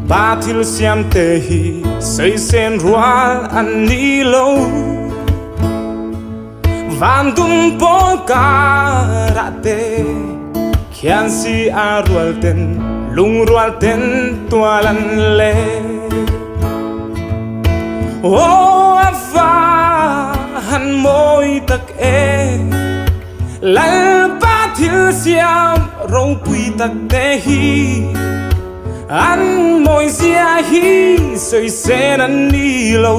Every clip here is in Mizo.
Pa thil siam te hi sawi sen rual an ni lo. Van dum pawl karah te khian si a rual ten lungrual ten tual an leng. Aw a va han mawi tak e. Lalpa thil siam ropui tak te hi an mawi zia hi sawi sen an ni lo.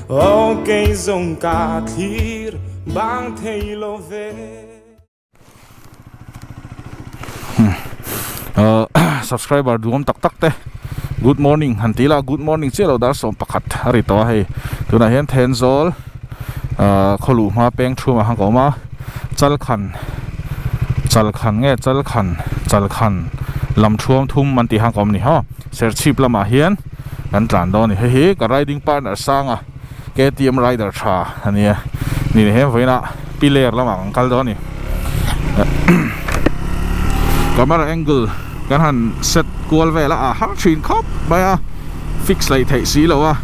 Aw kei zawng ka thlir bang thei lo ve. Subscriber duhawm tak tak te good morning han ti ila good morning chiah lo dar 11 a ri tawh a hei tunah hian Thenzawl ah khaw luh hma peng thum ah khan ka awm a Chalkhan Chalkhan nge Chalkhan Chalkhan lam thuam thum an tih khan ka awm a ni haw Serchhip lamah hian kan tlan dawn a ni hei hi ka riding partner Sanga KTM rider tha a nia ni he vawiinah piler lamah kan kal dawn a ni camera angle kan han set kual vel a a har thin khawp mai a fix laih theih si lo a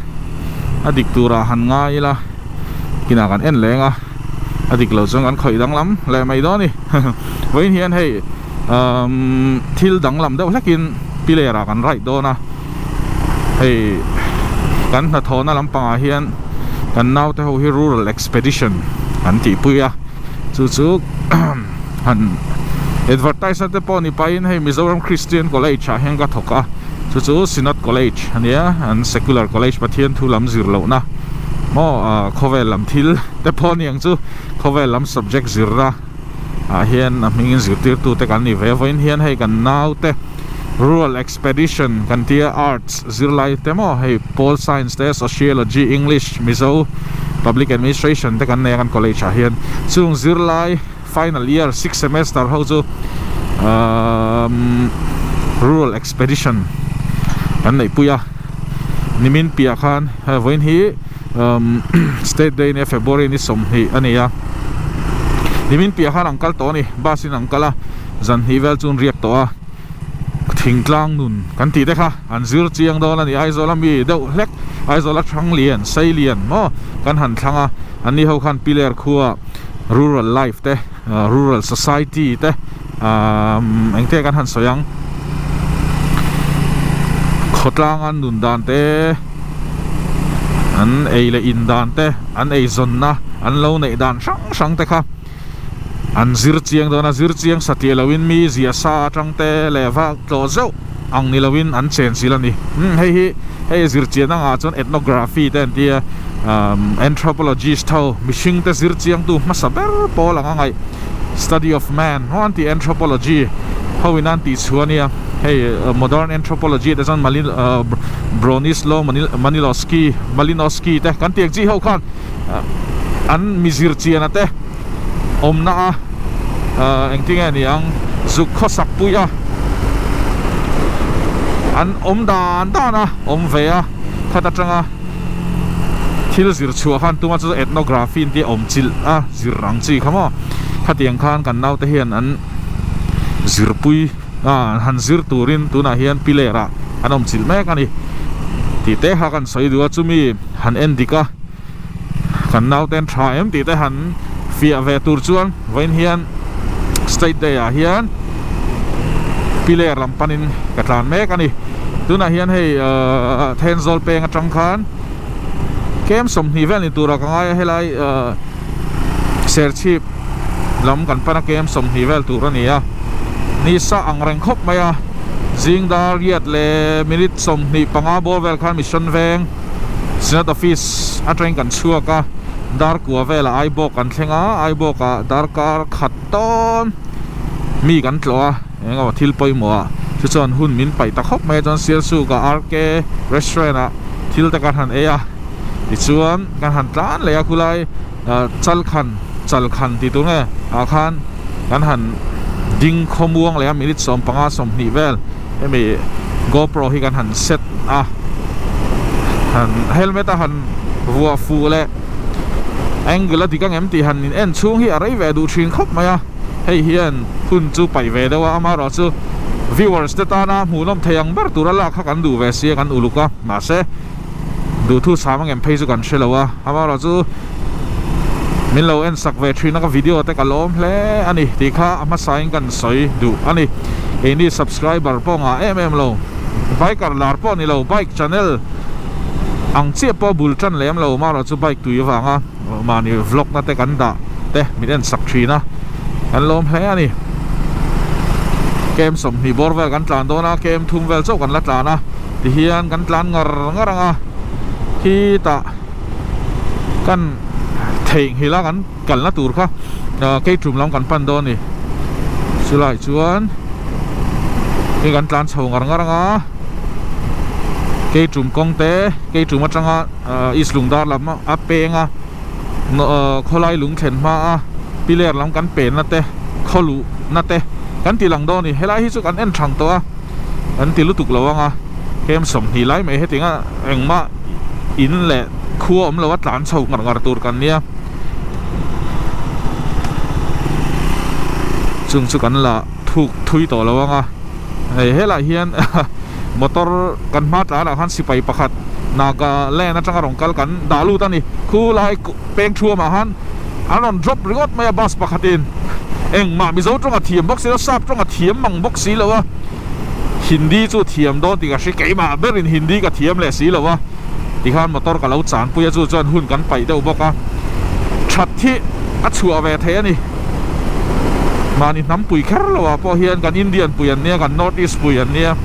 a dik turah han ngai ila kinah kan en leng a a dik lo chuan kan khawih danglam leh mai dawn a ni vawiin hian hei umm thil danglam deuh hlekin piler ah kan ride dawn a. Hei kan hnathawhna lampangah hian kan naute ho hi rural expedition an tihpui a chu chu han advertise na te pawh ni pahin hei Mizoram Christian College ah hian ka thawk a chu chu Synod College a nia an secular college Pathian thu lam zir lohna maw ah khawvel lam thil te pawh a ni ang chu khawvel lam subject zirna ah hian a hmingin zirtirtu te kan ni ve vawiin hian hei kan naute rural expedition kan tia arts zirlai te maw hei pol science te sociology english mizo public administration te kan nei a kan college ah hian chung zirlai final year sixth semester ho chu umm rural expedition kan neih pui a nimin piah khan vawiin hi umm state day nia february ni 20 a ni a nimin piah khan an kal tawh a ni bus in an kal a zan hnih vel chu an riak tawh a thingtlang nun kan tih te kha an zir chiang dawn a ni Aizawl a mi deuh hlek Aizawl a thang lian sei lian maw kan han thlang a an ni ho khan piler khua rural life te rural society te umm engte kan han sawi ang khawtlang an nun dan te an ei leh in dan te an eizawnna an lo neih dan hrang hrang te kha an zir chiang dawn a zir chiang satliah loin mi ziah sa atang te leh vak tlawh zeuh ang ni loin an chen zil a ni umm hei hi hei zir chian angah chuan ethnography te an tia umm anthropologist ho mihring te zir chiang tu hmasa ber pawl ang a ngaih study of man maw an tih anthropology ho in an tih chhuah a nia hei modern anthropology te chuan Malin ah Bronislaw Malinowski Malinowski te kan tih ang chi ho khan an mi zir chian a te awmna a ah engtin nge ni ang zuk khawsak pui a an awm dan dan a awm ve a khat atanga thil zir chhuah khan tuma chu ethnography an tih a awm chilh a zir ang chi kha maw khatiang khan kan naute hian an zirpui a han zir turin tunah hian piler ah an awm chilh mek a ni tih te kha kan sawi duh a chumi han en dik a. Kan nauten tha em tih te han fiah ve tur chuan vawiin hian state day ah hian piler lam panin ka tlan mek a ni. Tunah hian hei ahh Thenzawl peng atang khan kem 20 vel ni turah ka ngai a helai ahh Serchhip lam kan pan a kem 20 vel tur a ni a. Ni sa ang reng khawp mai a zing dar riat leh minute 25 bawr vel khan Mission Veng Synod Office atangin kan chhuak a, dar kua velah Aibawk kan thleng a, Aibawkah darkar khat tawn mi kan tlawh a, eng emaw thil pawimawh ah chu chuan hun min paih ta khawp mai a, chuan Sialsuk ah RK restaurant ah thil te kan han ei a, tichuan kan han tlan leh a khulai Chalkhan Chalkhan tih tur nge ah khan kan han ding khawmuang leh a minute 15 20 vel hemi GoPro hi kan han set a han helmet a han vuah fuh leh angle a dik ang em tih han in en chhung hi a rei ve duh thin khawp mai a hei hian hun chu paih ve deuh a amaherawhchu Viewers te tana hmuhnawm thei ang ber tura lak kha kan duh ve sia kan uluk a, mahse duhthu sam angem phei chu kan hre lo a, amaherawhchu min lo en sak ve thin a ka video te ka lawm hle a ni tih kha a hmasain kan sawi duh a ni. Keini subscriber pawh ngah em em lo, biker lar pawh ni lo, bike channel ang chiah pawh bul tan lem lo, amaherawhchu bike tui avanga mahni vlog na te kan dah te min en sak thin a, kan lawm hle a ni. Kem 20 bawr vel kan tlan dawn a, kem thum vel chauh kan la tlan a, tihian kan tlan ngar ngar ang a, khitah kan theihnghilh a kan kalna tur kha keitum lam kan pan dawn a ni. Chulai chuan hei kan tlan chho ngar ngar ang a, keitum kawng te keitum atanga. East Lungdar lam a peng a khawlai lung thlen hma a piler lam kan pen na te khaw luh na te kan ti lang dawn a ni helai hi chu kan en thang tawh a kan ti lutuk lo ang a kem 20 lai mai heti anga engmah in leh khua awm lo a tlan chho ngar ngar tur kan nia chung chu kan la thuk thui tawh lo ang a. Hei helaiah hian motor kan hma tlanah khan sipai pakhat Nagaland atanga rawn kal kan dah lut a ni. Khu lai peng thuamah khan an rawn drop ringawt mai a bus pakhatin engmah Mizo tawnga thiam bawk si lo sap tawnga thiam mang bawk si lo a Hindi chu thiam dawn tih ka hre keimah berin Hindi ka thiam leh si lo a tikhan motor ka lo chanpui a chu chuan hun kan paih deuh bawk a that hi a chhuah ve thei a ni. Mahni hnam pui kher lo ah pawh hian kan Indian pui an nia kan North East pui an nia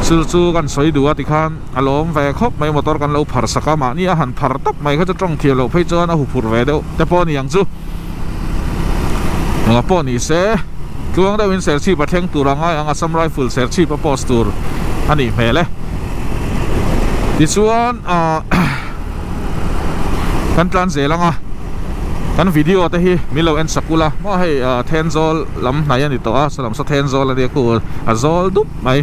chu chu kan sawi duh a tikhan a lawm ve khawp mai motor kan lo phar sak a mahni a han phar tawp mai kha chu tawng thiam loh phei chuan a hu phur ve deuh te pawh a ni ang chu engah pawh ni se tluang deuhin serchhip a thleng tur a ngai ang Assam Rifle serchhip a post tur a nih hmel e tichuan ah. Kan tlan zel ang a, kan video te hi min lo en sak ula maw hei Thenzawl lam hnai a ni tawh a saw lam saw Thenzawl a nia khu a zawl dup mai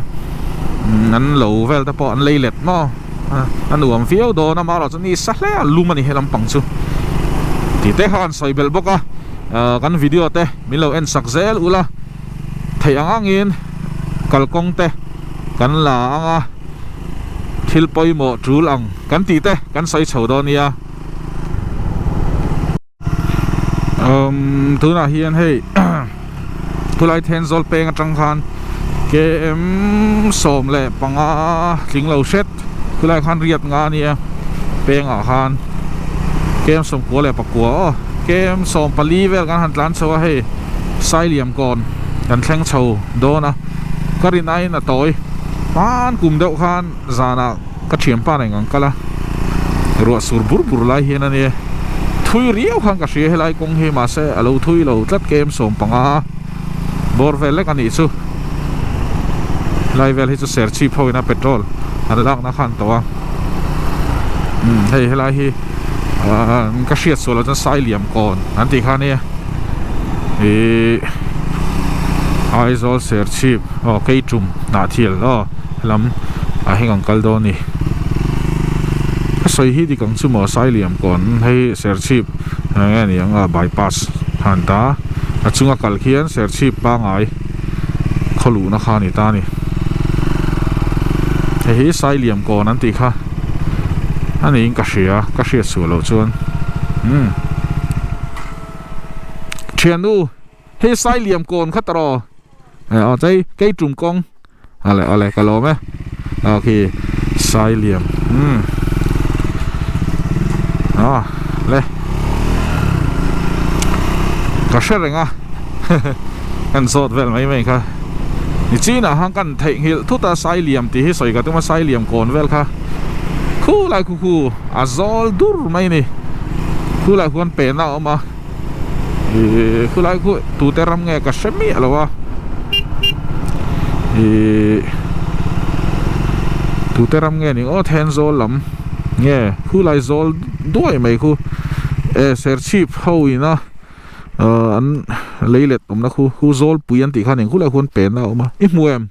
an lo vel te pawh an lei let maw a nuam viau dawn a amaherawhchu ni sa hle a lum a ni he lampang chu tih te kha kan sawi belh bawk a kan video te min lo en sak zel ula theih ang angin kalkawng te kan la ang a. Thil pawimawh tul ang kan tih te kan sawi chho dawn nia. Umm tunah hian hei khulai Thenzawl peng atang khan KM 15 tling lo hret khulai khan riat nga ania pengah khan KM 94 aw KM 14 vel kan han tlan chho a hei Sailiamkawn kan thleng chho dawn a. Ka rin aiin a tawi hman kum deuh khan zanah ka thianpa nen kan kal a, ruah sur bur bur lai hian a nia, thui riau khan ka hria helai kawng hi mahse a lo thui lo tlat kem 15 bawr vel lek a nih chu, helai vel hi chu serchhip ho ina petrol an lakna khan tawh a, umm hei helai hi ahh ka hriat sual ah chuan Sailiamkawn an tih kha a nia. Ihh Aizawl Serchhip aw Keitum Hnahthial aw helam ah hian kan kal dawn a ni ka sawi hi dik ang chu maw Sailiamkawn hei Serchhip eng nge ni ang a bypass han ta a chunga kal khian Serchhip pangai khaw luhna kha a ni ta a ni hei hi Sailiamkawn an tih kha a niin ka hria ka hriat suah loh chuan umm. Thiannu hei Sailiam kawn kha tawh aw chei kei tum kawng ale ale ka lawm e aw khi Sailiam umm ah le ka hre reng a kan zawt vel mai mai kha ni chinah khan kan theihnghilh thut a Sailiam tih hi sawi ka tum a Sailiam kawn vel kha khulai khu khu a zawl dur mai a ni khulai khuan pehna a awm a ihh khulai khu tute ram nge ka hre miah lo a ihh tute ram nge ni aw Thenzawl lam nge khulai zawl duai mai khu e Serchhip ho ina ahh an lei let awmna khu khu Zawlpui an tih kha a ni khulai khuan pehna a awm a i hmu em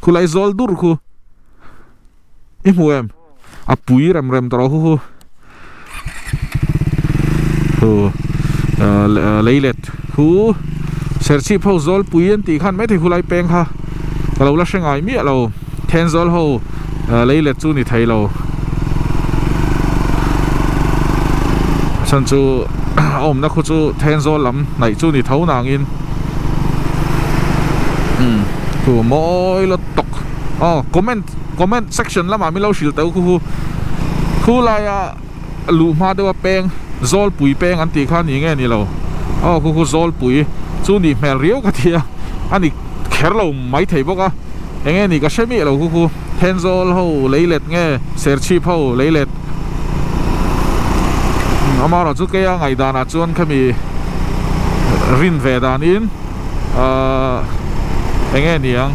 khulai zawl dur khu. I hmu em? A pui rem rem tawh hu hu. Hu lei let hu. Serchhip ho Zawlpui an tih khan maithei khulai peng kha ka lo la hre ngai miah lo. Thenzawl ho leilet chu ni thei lo. A chhan chu a awmna khu chu Thenzawl lam hnaih chu ni tho nangin umm thu mawi lawt tawk aw comment comment section lamah min lo hrilh teuh khu khu khulaia luh hma deuha peng Zawlpui peng an tih kha ni nge ni lo aw khu khu Zawlpui chu nih hmel riau ka ti a a ni kher lo mai thei bawk a eng nge ni ka hre miah lo khu khu Thenzawl ho leilet nge Serchhip ho leilet amaherawh chu keia ngaihdanah chuan khami rin ve danin ahh eng nge ni ang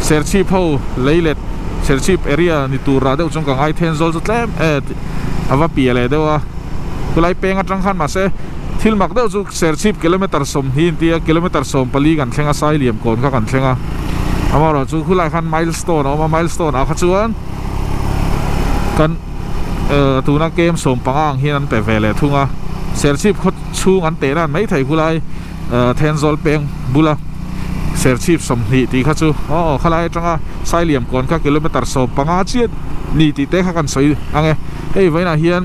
Serchhip ho leilet Serchhip area ni tur rah deuh chuan ka ngai Thenzawl chu tlem e a va piah leh deuh a khulai peng atang khan mahse thil mak deuh chu Serchhip kilometer 20 an tia kilometer 14 kan thleng a Sailiam kawn kha kan thleng a amaherawh chu khulai khan milestone a awm a milestone ah kha chuan kan eh tuna kem 15 ang hian an pe ve leh thung a Serchhip khaw chhung an teh nan maithei khulai Thenzawl peng bula Serchhip 20 tih kha chu aw khalai atanga Sailiam kawn kha kilometer 15 chiah ni tih te kha kan sawi ang e. Hei vawiinah hian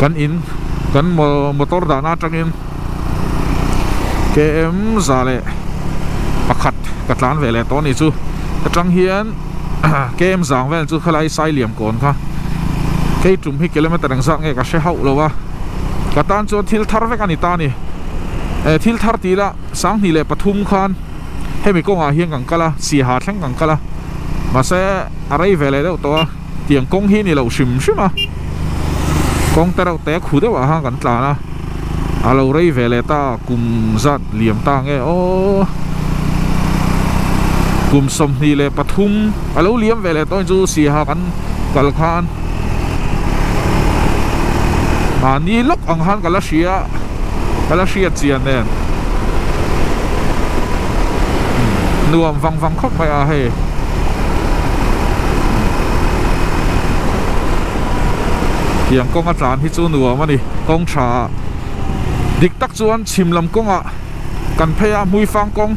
kan in kan motor dahna atangin km 101 ka tlan ve leh tawh a ni chu atang hian km zang vel chu khalai Sailiam kawn kha hei tum hi kilometer engzat nge ka hre hauh lo a ka tan chuan thil thar vek a ni ta a ni. Eh thil thar tih ila 2003 khan hemi kawngah hian kan kal a Siaha thleng kan kal a mahse a rei ve leh deuh tawh a tiang kawng hi ni loh hrim hrim a kawng te reuh te khu deuh ah khan kan tlan a a lo rei ve leh ta kum zat liam ta nge aw kum 23 a lo liam ve leh tawh chu Siaha kan kal khan mahni lawk ang khan ka la hria. Ka la hriat chian nen nuam vang vang khawp mai a hei tiang kawng a tlan hi chu nuam a ni kawng tha ah dik tak chuan chhim lam kawngah kan phei a hmuifang kawng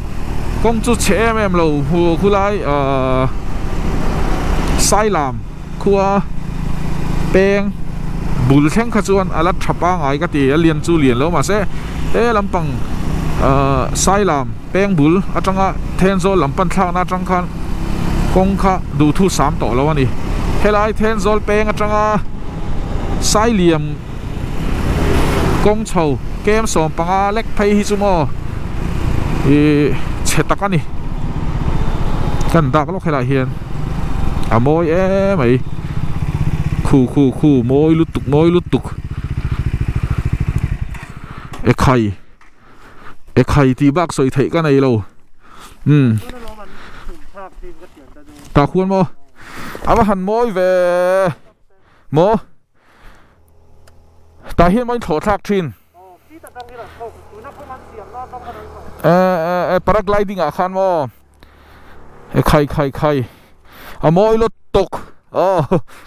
kawng chu chhe em em lo hmu khulai ahh Sailam. Khua peng bul thleng kha chuan a la tha pangai ka ti a lian chu lian lo mahse he lampang ahh Sailam peng bul atanga Thenzawl lam pan thlakna atang khan kawng kha duhthu sam tawh lo a ni helai Thenzawl peng atanga Sailiam kawng chho kem 15 lek phei hi chu maw ihh chhe tak a ni kan dak lawk helaiah hian. A mawi em mai khu khu khu mawi lutuk mawi lutuk e khai e khai tih bak sawi theih ka nei lo umm tah khuan maw a va han mawi ve maw tah hian maw in thlawh thlak thin. Eh eh paragliding ah khan maw e khai khai khai a mawi lawt tawk aw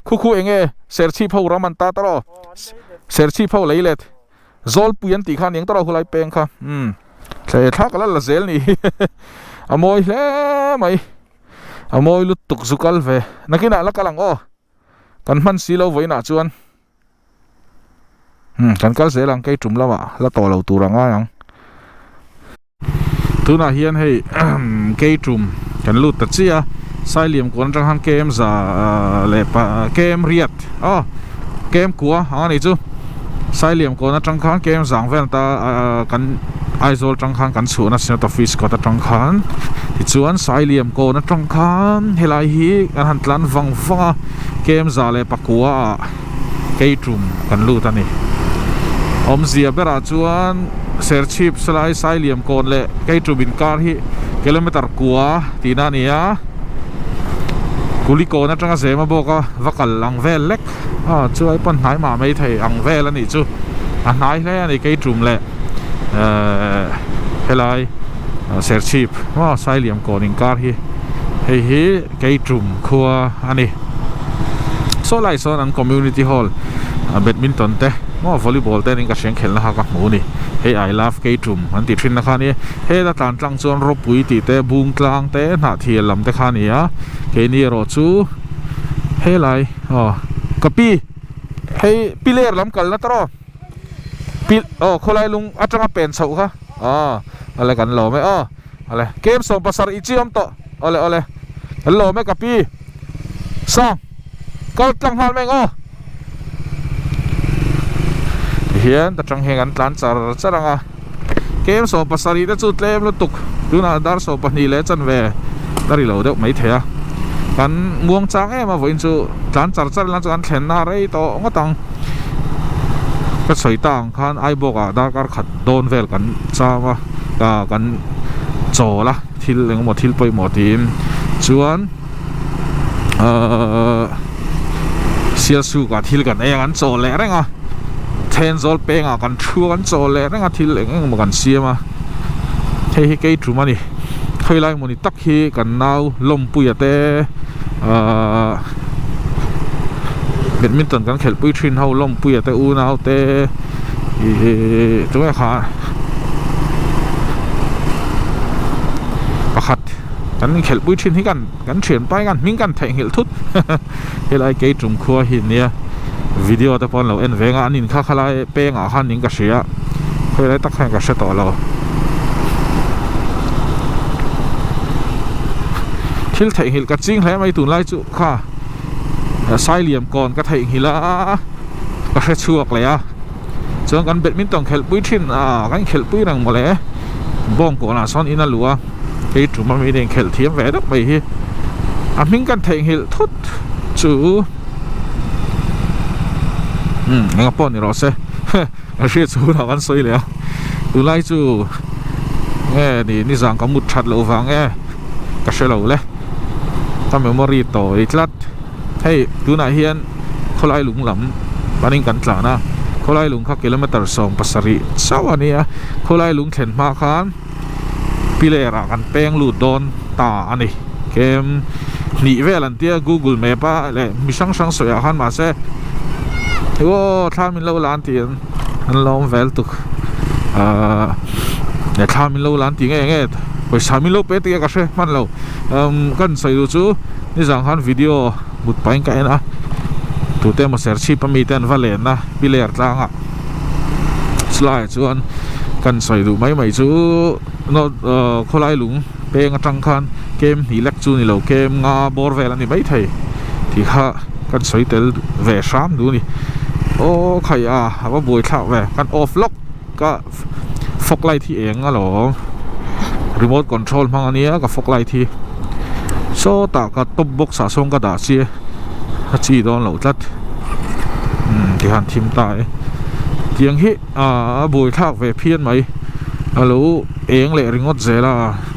khu khu eng nge serchhip ho ram an ta ta rawh serchhip ho lei let zawlpui an tih kha aniang ta rawh khulai peng kha umm thle thlak a la la zel ni a mawi hle mai a mawi lutuk zu kal ve nakinah la kal ang aw kan hman si lo vawiinah chuan. Hmm, kan kal zel ang kei tum lamah la tawh lo tur a ngai ang. Tunah hian hei kei tum kan lut ta chiah a, Sailiam kuan atang khan KM za leh pa KM riat aw KM kua ang a nih chu. Sailiam kuan atang khan KM zang vel ta kan Aizawl atang khan kan chhuahna Synod Office kawt atang khan tichuan Sailiam kawn atang khan helai hi kan han tlan vang vang a. Kem 109 ah Keitum kan lut a ni. Awmzia berah chuan Serchhip Salai Sailiam kawn leh Keitum inkar hi kilometer kua tihna a ni a. Kuli kawn atanga zema bawk a va kal ang vel lek a chu ai pawn hnai mah mai thei ang vel a nih chu a hnai hle a ni Keitum leh ehh helai Serchhip maw Sailiam kawn inkar hi hei hi. Keitum khua a ni. Saw lai sawn an community hall Badminton te maw volleyball te nin ka hriang khelna kha ka hmu a ni. Hei I love Keitum an tih thinna kha a ni. Heta tlan tlang chuan rawpui tih te bung tlang te hnah thial lam te kha a ni a. Keini erawh chu helai aw ka pi hei piler lam kalna tawh pi aw khawlai lung atanga pen chhoh kha aw awle kan lawm e aw awle kem sawm pasarih chi awm tawh awle awle kan lawm e ka pi sang kal tlang nghal mai ang aw tihian ta tang hian kan tlan char char ang a kem 27 te chu tlem lutuk tunah dar 12 leh chanve ka ri lo deuh maithei a kan muang chang em a vawiin chu tlan char char ila chu kan thlenna a rei tawh ngawt ang ka sawi ta ang khan Aibawk ah darkar khat dawn vel kan cham a kan chawl a thil engemaw thil pawimawh tiin chuan. Ahh Sialsuk ah thil kan ei a kan chawl leh reng a Thenzawl peng ah kan thu a kan chawl leh reng a thil eng eng emaw kan siam a hei hi keitum a ni khawilai mawni tak hi kan nau lawmpuia te ahh badminton kan khelhpui thin ho lawmpuia te unau te ihh tunge kha pakhat. Kan inkhelhpui thin hi kan kan thianpa hi kan hming kan theihnghilh thut helai keitum khua hi nia video te pawh an lo en veng a an in kha khalai pengah khan ning ka hria khawi lai tak khan ka hre tawh lo thil theihnghilh ka ching hle mai tunlai chu kha sailiam kawn ka theihnghilh a ka hre chhuak leh a. Chuan kan badminton khelhpui thin a kan khelhpui reng mawle bawng kawnah sawn in a luh a hei tum ami nen khelh thiam ve deuh mai hi a hming kan theihnghilh thut chu umm eng pawh ni rawh se a hriat chu hunah kan sawi leh a tunlai chu nge ni nizan ka mut that loh vang nge ka hre lo le ka memory tawi tlat. Hei tunah hian khawlai lung lam panin kan tlan a, khawlai lung kha kilometer 17 chauh a nia, khawlai lung thlen hma khan piler ah kan peng lut dawn ta a ni. Kem hnih vel an tia google map a leh mi hrang hrang sawi ah khan mahse aw thla min lo la an tih an lo awm vel tuk ahh thla min lo la an tih nge nge pawisa min lo pe tih ka hre hman lo. Umm kan sawi duh chu nizan khan video mut pahin ka en a tute emaw serchhip a mite an va len a piler tlangah chulaiah chuan kan sawi duh mai mai chu khawlai lung peng atang khan kem hnih lek chu ni lo kem nga bawr vel a ni maithei tih kha kan sawi tel ve hram duh a ni aw khai a a va buai thlak ve kan off lawk ka. Fog light hi eng alawm remote control hmang ania ka fog light hi sawtah ka top box ah sawn ka dah chi a chi dawn loh tlat umm tihian thim ta e tiang hi ah a buai thlak ve phian mai alo eng leh ringawt zel a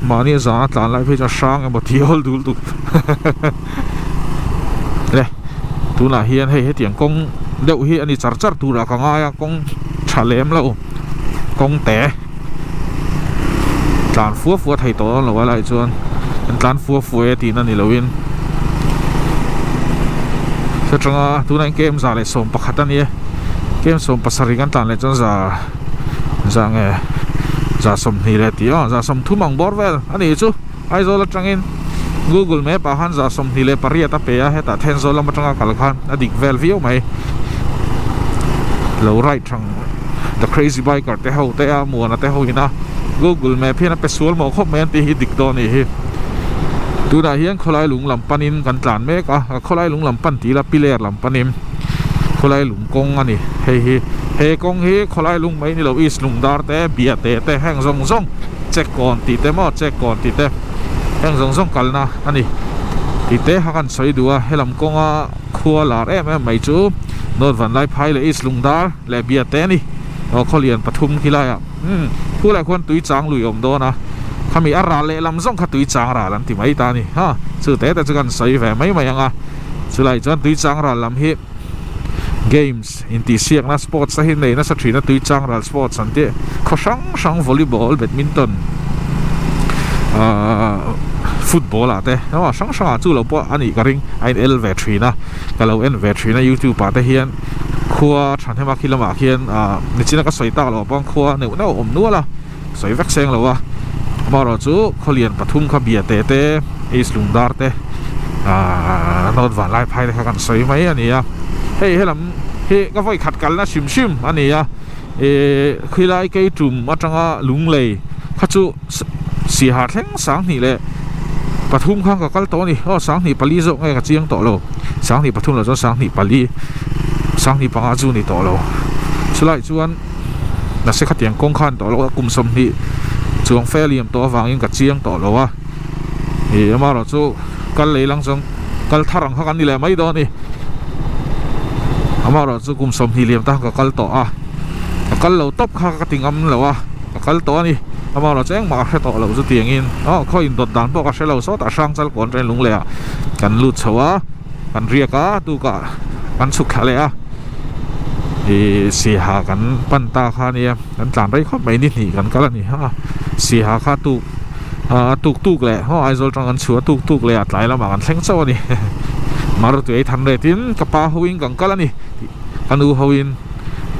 mahni a zan a tlan lai phei chuan hrang emaw ti awl dul dul le tunah hian hei hetiang kawng deuh hi a ni char char turah ka ngai a kawng tha lem lo kawng te tlan fua fua thei tawh dawn lo a lai chuan an tlan fua fua e tihna ni loin hretanga tunah hian kem 111 a ni e kem 17 kan tlan leh chuan za za nge 120 leh tih aw 130 ang bawr vel a nih chu. Aizawl atangin Google Map ah khan 28 a pe a, hetah Thenzawl lam atanga kal khan a dik vel viau mai. Lo ride thang The Crazy Biker te ho te a Muana te ho ina Google Map hian a pe sual mawh khawp mai an tih hi dik dawn a nih hi. Tunah hian khawlai lung lam panin kan tlan mek a, khawlai lung lam pan tih ila piler lam panin khawlai lung kawng a ni hei hi. He kawng hi khawlai lung mai ni lo East Lungdar te Biate te heng zawng zawng. Check kawn tih te maw check kawn tih te heng zawng zawng kalna a ni tih te kha kan sawi duh a helam kawnga khua lar em em mai chu North Vanlaiphai leh East Lungdar leh Biate a ni aw khawlian pathum khi laiah umm khu lai khuan tui chang lui awm dawn a khami a ral leh lam zawng kha tui chang ral an ti mai ta a ni ha chu te te chu kan sawi ve mai mai ang a chulai chuan tui chang ral lam hi games Intihsiakna sports a hi nei nasa thin a tui chang ral sports an tih khaw hrang hrang volleyball badminton ahh football ah te emaw hrang hrang ah chu lo pawh a nih ka ring a in el ve thin a ka lo en ve thin a youtube ah te hian Khua thahnem a khi lamah khian ah nichina ka sawi tak loh pawh khua neuh neuh a awm nual a sawi vek seng lo a amaherawh chu khawlian pathum kha bia te te East Lungdar te ah North Vanlaiphai te kha kan sawi mai a ni a hei helam hi ka vawi khat kalna hrim hrim a ni a ih khilai keitum atanga lunglei kha chu Siaha thleng 2 3 khan ka kal tawh a ni aw 2 4 zawk nge ka chiang tawh lo 2 3 lo chuan 2 4 2 5 chu ni tawh lo chulai chuan nase khatiang kawng khan tawh lo a kum 20 chuang fe liam tawh avangin ka chiang tawh lo a ih amaherawh chu kal lei lang chuan kal thar ang kha kan ni leh mai dawn a ni amaherawh chu kum 20 liam ta ka kal tawh a ka kal lo tawp kha ka ti ngam lo a. Ka kal tawh a ni. Amaherawh chu engmah ka hre tawh loh chutiangin aw khaw indawt dan pawh ka hre lo sawtah Hrangchal kawn train lung leh ah kan lut chho a, kan riak a tukah kan chhuk thla leh a ih Siaha kan pan ta kha a nia kan tlan rei khawp mai ni hnih kan kal a ni a Siaha kha tuk a tuk tuk leh aw Aizawl tang kan chhuah a tuk tuk leh ah tlai lamah kan thleng chauh a ni Maruti ei than retin ka pa hoin kan kal a ni ka nu hoin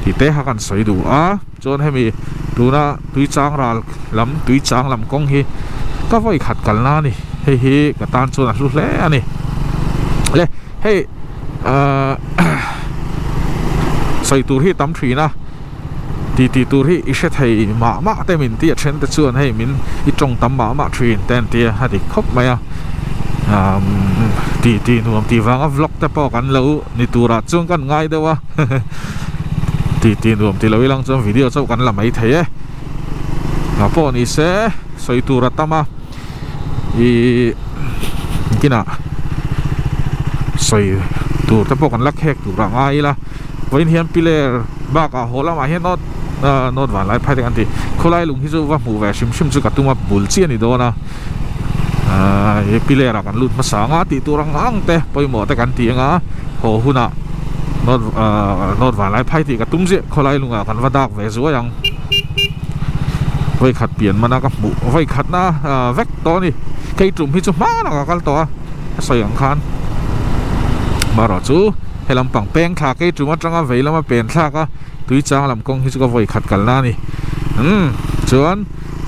tih te kha kan sawi duh a. Chuan hemi tuna Tuichang ral lam Tuichang lam kawng hi ka vawi khat kalna a ni. Hei hi ka tan chuan a hlu hle a ni. Le hei ahh sawi tur hi tam thin a, ti ti tur hi i hre thei mah mah te min ti a then te chuan hei min i tawng tam mah mah thin te an ti a, a dik khawp mai a. Umm ti ti nuam tih vanga vlog te pawh kan lo ni turah chuan kan ngai deuh a. Ti ti nuam ti lo ilang chuan video chauh kan la mai thei e a pawh ni se sawi tur a tam a ih kinah sawi tur te pawh kan la khek tur a ngai ila vawiin hian piler bakah haw lamah hian nawt nawt vanlai phai te kan ti khawlai lung hi chu va hmuh ve hrim hrim chu ka tum a bul chiah a ni dawn a ahh he piler ah kan lut hmasa ang a tih tur ang ang te pawimawh te kan ti ang a haw hunah nawt ahh nawt vanlai phai tih ka tum ziah khawlai lungah kan va dak ve zuai ang vawikhat pian mana ka hmuh vawikhatna ahh vek tawh a ni hei tum hi chu hmanah ka kal tawh a ka sawi ang khan marawh chu he lampang peng thla kei tum atanga vei lama pen thlak a tui chang lam kawng hi chu ka vawikhat kalna a ni umm chuan.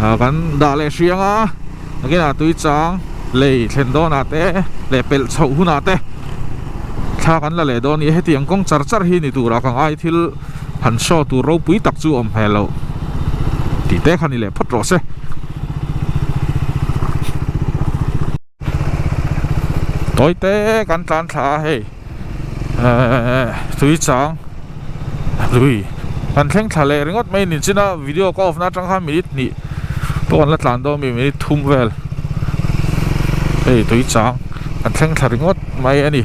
Ah kan dah leh hriang a nakinah tui chang lei thlen dawnah te leh pelh chhoh hunah te thla kan la leh dawn a ni hetiang kawng char char hi ni turah ka ngai thil han show tur ropui tak chu awm hmel loh tih te kha ni leh phawt rawh se. Tawi te kan tlan thla a hei ehh tui chang lui kan thleng thla leh ringawt mai ni chin a video ka off na atang khan minute hnih pawh kan la tlan dawn mi minute thum vel hei tui chang kan thleng thla ringawt mai a ni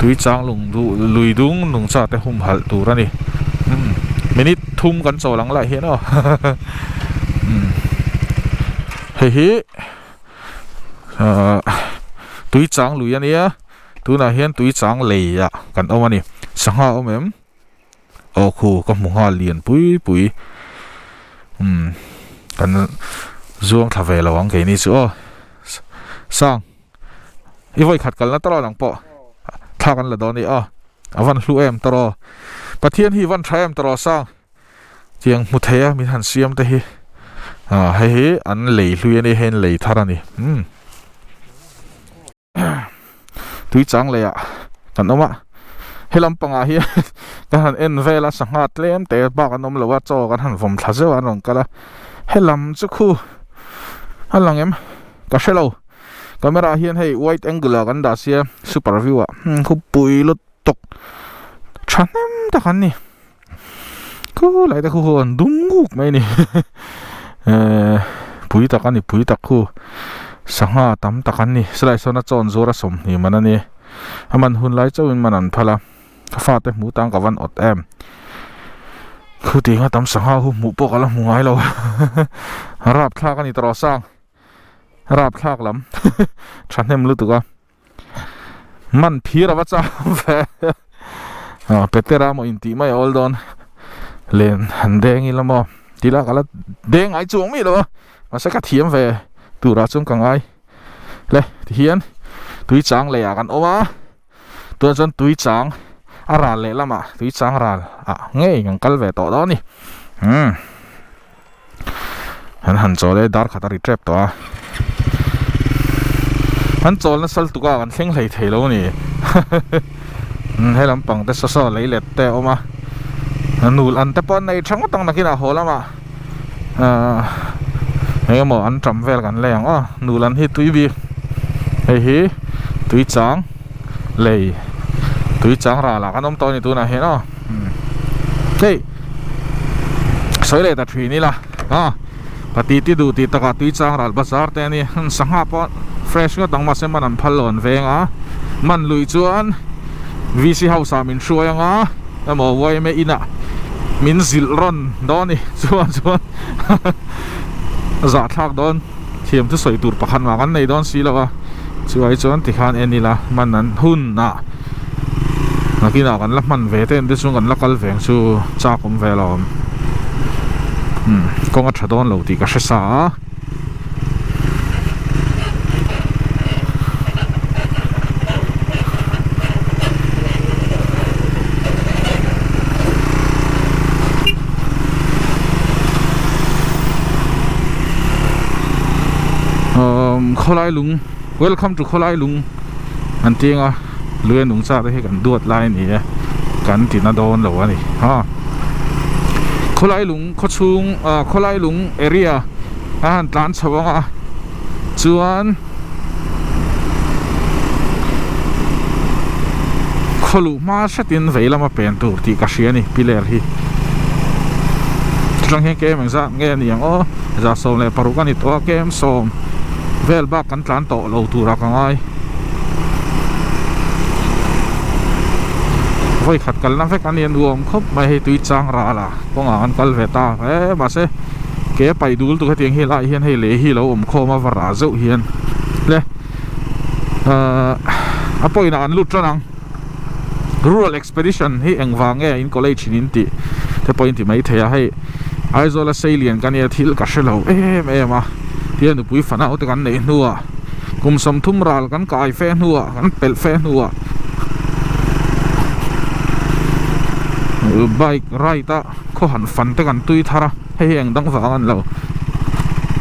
tui chang lung duh lui dung nungcha te humhalh tur a ni umm minute thum kan chawl ang lai hian aw umm hei hi. Ahh tui chang lui a nia tunah hian tui chang lei ah kan awm a ni sangha a awm em aw khu ka hmu nghal lian pui pui umm kan zuang thla ve lo ang keini chu aw sang i vawi khat kalna tawrh ang pawh thla kan la dawn a ni aw a van hlu em tawrh aw Pathian hi van tha em tawrh aw sang. Tiang hmu thei a min han siam te hi ah hei hi an lei hlui a ni hei an lei thar a ni umm tui chang lei ah kan awm a he lampangah hian kan han en vel a sangha tlem te bak an awm lo a chaw kan han vawm thla zeuh a an rawn kal a helam chu khu a lang em ka hre lo camera ah hian hei wide angle ah kan dah sia super view ah khupui lutuk thahnem tak an ni. Khu lai te khu khu an dum nguk mai a ni ehh pui tak a ni pui tak khu sangha tam tak an ni silai sawn a chawn zuar a 20 man a ni a man hun lai chauhin man an phal a ka fate hmuh tan ka van awt em khu tih anga tam sangha khu hmuh pawh ka la hmu ngai lo rapthlak a ni tawh sang rapthlak lam thahnem lutuk a. Man phir ava chang ve ah petera maw intih mai a awl dawn len han deng ila maw tih lah ka la deng ngai chuang mi lo a mahse ka thiam ve turah chuan ka ngai le tihian tui chang lei ah kan awm a tunah chuan tui chang. a ral leh lamah tui chang ral ah ngei kan kal ve tawh dawn a ni umm an han chawl e dar khat a ri tep tawh a an chawl nasa lutuk a kan thleng hlei thei lo a ni he lampang te saw saw lei let te a awm a nul an te pawh an nei tha ngawt ang nakinah haw lamah ahh eng emaw an tam vel kan lei ang aw nul an hi tui bik hei hi tui chang lei tui chang ral ah kan awm tawh a ni tunah hian aw hei sawi leh ta thin ila a ka ti ti duh tih takah tui chang ral bazar te a ni sangha pawh fresh ngawt ang mahse man an phal lo an veng a man lui chuan V_C house ah min hruai anga emaw yma inah min zilh rawn dawn a ni chuan chuan zahthlak dawn thiam chu sawi tur pakhat mah kan nei dawn si lo a chuai chuan tikhan en ila hman an hun ah nakinah kan la hman ve te te chuan kan la kal ve ang chu chak awm ve lo awm umm kawng a tha dawn lo tih ka hre sa a. Umm khawlai lung welcome to khawlai lung an ti ang a lui a nung chak te hi kan duat lai a ni e kan ti na dawn lo a ni ha khawlai lung khawchhung ah khawlai lung area a han tlan chho ang a chuan khaw luh hma hretin vei lama pen tur tih ka hria a ni pillar hi chutang hian kem engzat nge a ni ang aw 16 a ni tawh a kem sawm vel bak kan tlan tawh lo turah ka ngai vawi khat kalna vek a ni a nuam khawp mai hei tui chang ral a kawngah an kal ve ta hle mahse ke paih dul tur hetiang hi lai hian hei lei hi lo awm khawm a va rah zeuh hian le ahh a pawhin ah an lut tan ang rural expedition hi engvang nge in college in in tih te pawh in ti mai thei a hei Aizawl a seilian ka nia thil ka hre lo em em a tia nupui fanau te kan neih hnuah kum 30 ral kan kai fe hnuah kan pelh fe hnuah bike ride a khaw han fan te kan tui thar a hei hi eng dang vang a ni lo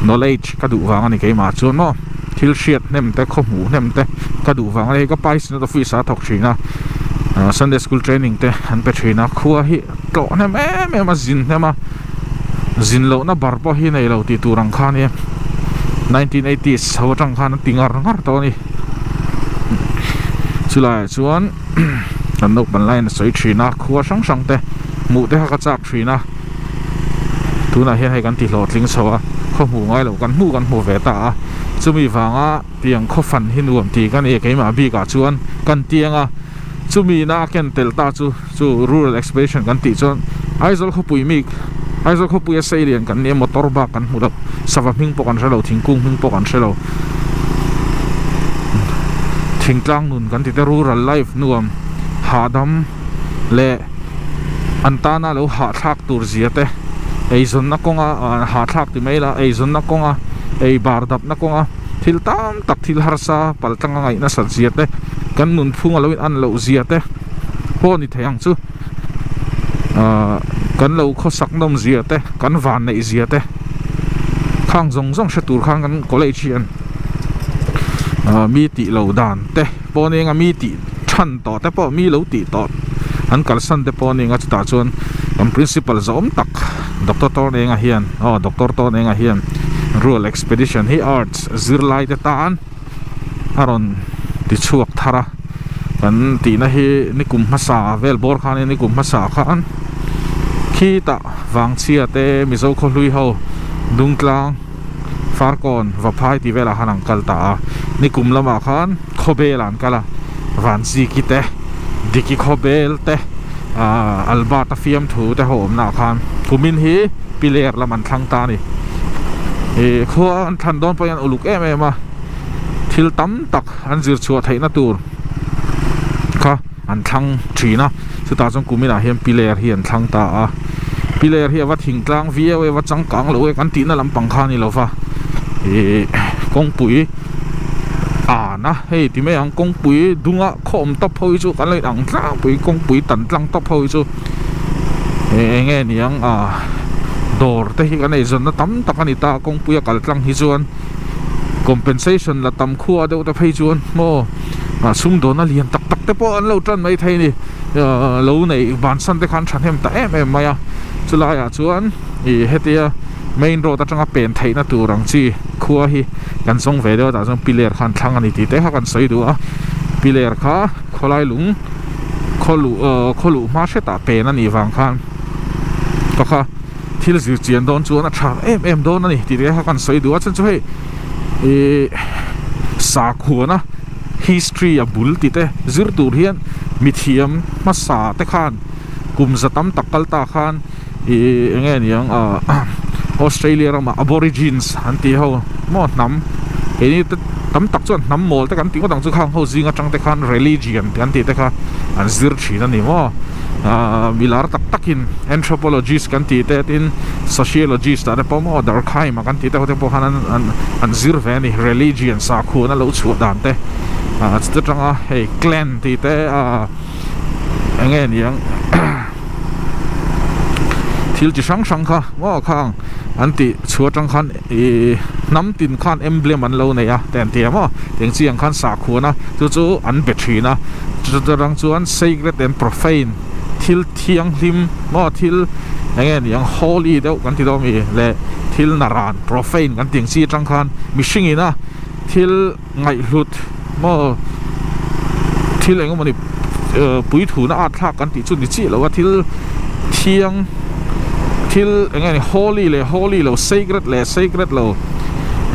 knowledge ka duh vang a ni keimah chuan maw thil hriat hnem te khaw hmuh hnem te ka duh vang a ni hei ka pai synod office ah a thawk thin a sunday school training te an pe thin a khua hi tlawh hnem em em a zin hnem a zin lohna bar pawh hi nei lo tih tur ang kha a nia 1980s ho atang khan an ti ngar ngar tawh a ni chulaiah chuan kan naupang laiin a sawi thin a khua hrang hrang te hmuh te kha ka chak thin a tunah hian hei kan ti hlawhtling chho a khaw hmuh ngai loh kan hmuh kan hmu ve ta a chumi vanga tiang khaw fan hi nuam tih ka ni keimah bikah chuan kan tiang a chumi na a ken tel ta chu chu rural expedition kan tih chuan Aizawl khawpui mi Aizawl khawpui a sei lian kan nia motor bak kan hmu lo sava hming pawh kan hre lo thingkung hming pawh kan hre lo thingtlang nun kan ti te rural life nuam hahdam leh an tana lo hahthlak tur zia te eizawnna kawnga hahthlak ti mai la eizawnna kawnga ei bar dapna kawnga thil tam tak thil harsa pal tanga ngaih nasat zia te kan nunphung a lo in an loh zia te pawh ni thei ang chu ahh kan lo khawsak nawm zia te kan van neih zia te khang zawng zawng hre tur khan kan college hian ahh mi tih loh dan te pawh ni anga mi tih than tawh te pawh mi lo tih tawh an kalsan te pawh a ni ang a chutah chuan kan principal zawm tak doctor Tawnenga hian aw doctor Tawnenga hian rural expedition hi arts zirlai te tan a rawn ti chhuak thar a kan tihna hi nikum hmasa vel bawr khan nikum hmasa khan khitah vangchhia te mizo khawhlui ho dungtlang Farkawn Vaphai tih velah khan an kal ta a nikum lamah khan Khawbel ah an kal a Vanziki te Diki Khawbel te ahh Albert a fiamthu te ho awmna ah khan kumin hi Piler lam an thlang ta a ni ih khua an thlan dawn pawh hian uluk em em a thil tam tak an zir chhuah theihna tur kha an thlang thin a chutah chuan kumin ah hian piler hi an thlang ta a piler hi a va thingtlang viau e a va changkang lo e kan tihna lampang kha a ni lova ihh kawngpui an. tan a hei ti mai ang kawngpui dunga khaw awm tawp ho hi chu kan lo in ang tlangpui kawngpui tan tlang tawp ho hi chu eng nge niang ah dawr te hi kan eizawnna tam tak a ni ta kawngpui a kal tlang hi chuan compensation la tam khua deuh te phei chuan maw ah sumdawnna lian tak tak te pawh an lo tan mai thei a ni ah lo neih bansan te khan thahnem ta em em mai a chulaiah chuan ih hetia. Main road atanga pen theihna tur ang chi khua hi kan zawng ve deuh a tah chuan piler kha an thlang a ni tih te kha kan sawi duh a piler kha khawlai lung khaw luh ahh khaw luh hma hretah pen a nih vang khan ka kha thil zir chian dawn chuan a tha em em dawn a ni tih te kha kan sawi duh a chuan chu hei ihh sakhuana history a bul tih te zir tur hian mithiam hmasa te khan kum za tam tak kal ta khan. Ih eng nge niang ah Australia ramah Aborigines an tih ho maw hnam keini te tam tak chuan hnam mawl te kan tih ngawt ang chu khang ho zing atang te khan religion te an tih te kha an zir thin a ni maw ah milar tak takin anthropologist kan tih te tin sociologist ah te pawh maw Durkheim a kan tih te ho te pawh khan an an an zir ve a ni religion sakhuana lo chhuah dan te ah chuta tanga hei clan tih te ah eng nge niang. Thil chi hrang hrang kha maw khang an tih chhuah atang khan ihh hnam tin khan emblem an lo nei a te an ti a maw eng chi ang khan sakhuan a chu chu an be thin a chuta tang chuan sacred and profane thil thianghlim maw thil eng nge ni ang holy deuh kan ti dawn a mi leh thil naran profane kan tih ang chi atang khan mihring ina thil. Ngaihhlut maw thil eng emawni puithuna at thlak kan tih chu ni chiah lo a thil thiang thil eng nge ni holy leh holy lo sacred leh sacred lo